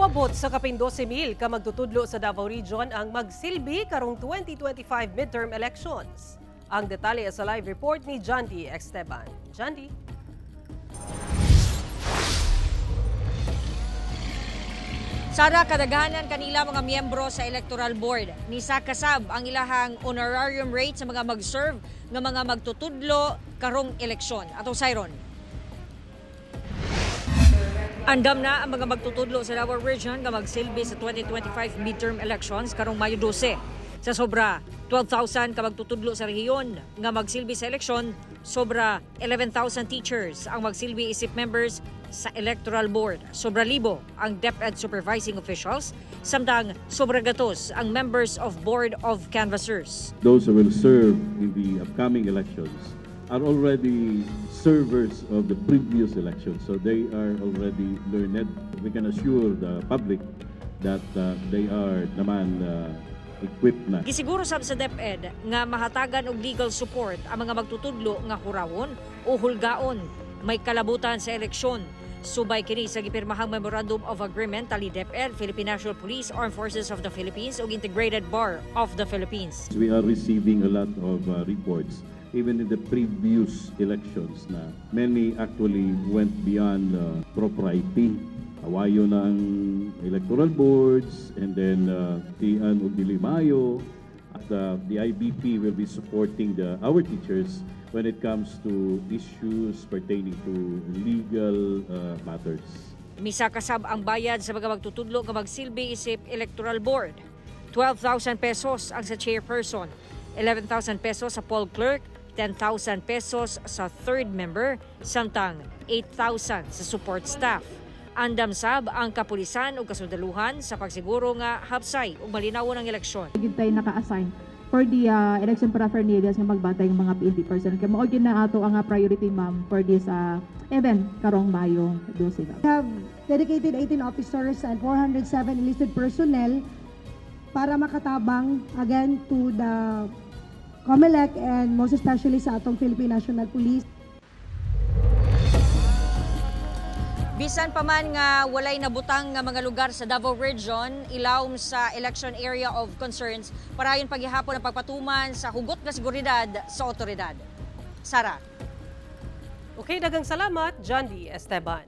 Moabot sa kapin 12,000 ka magtutudlo sa Davao Region ang magsilbi karong 2025 midterm elections. Ang detalye sa live report ni Jandy Esteban. Jandy? Sara, kadaghanan kanila mga miyembro sa Electoral Board. Nisakasab ang ilahang honorarium rate sa mga mag-serve nga mga magtutudlo karong eleksyon. Atong sayron. Andam na ang mga magtutudlo sa Davao Region nga magsilbi sa 2025 midterm elections karong Mayo 12. Sa sobra 12,000 ka magtutudlo sa rehiyon nga magsilbi sa eleksyon, sobra 11,000 teachers ang magsilbi isip members sa Electoral Board. Sobra libo ang DepEd supervising officials, samtang sobra gatos ang members of Board of Canvassers. Those who will serve in the upcoming elections are already servers of the previous elections, so they are already learned. We can assure the public that they are naman equipped na. Gisiguro sab sa DepEd nga mahatagan og legal support ang mga magtutudlo nga hurawon o hulgaon may kalabutan sa eleksyon. Subay kini sa gipirmahang Memorandum of Agreement tali DepEd, Philippine National Police, Armed Forces of the Philippines ug Integrated Bar of the Philippines. We are receiving a lot of reports even in the previous elections na many actually went beyond propriety. Awayo ng electoral boards and then tian og dili maayo. At the IBP will be supporting our teachers when it comes to issues pertaining to legal matters. Misakasab ang bayad sa mga magtutudlo nga magsilbi isip Electoral Board. 12,000 pesos ang sa chairperson, 11,000 pesos sa poll clerk, 10,000 pesos sa third member, samtang 8,000 sa support staff. Andam sab ang kapulisan ug kasundaluhan sa pagsiguro nga hapsay ug malinawon ang eleksyon. Gid tay naka-assign for the election paraphernalia nga magbantay ng mga PNP personnel. Kay mao gyud na ato ang priority, ma'am, for this event karong Mayo 12. We have dedicated 18 officers and 407 enlisted personnel para makatabang again to the COMELEC and most especially sa atong Philippine National Police. Bisan pa man nga walay nabutang nga mga lugar sa Davao Region ilawom sa election area of concerns, parayon paghihapon ang pagpatuman sa hugot nga seguridad sa otoridad. Sara. Okay, daghang salamat, Jandy Esteban.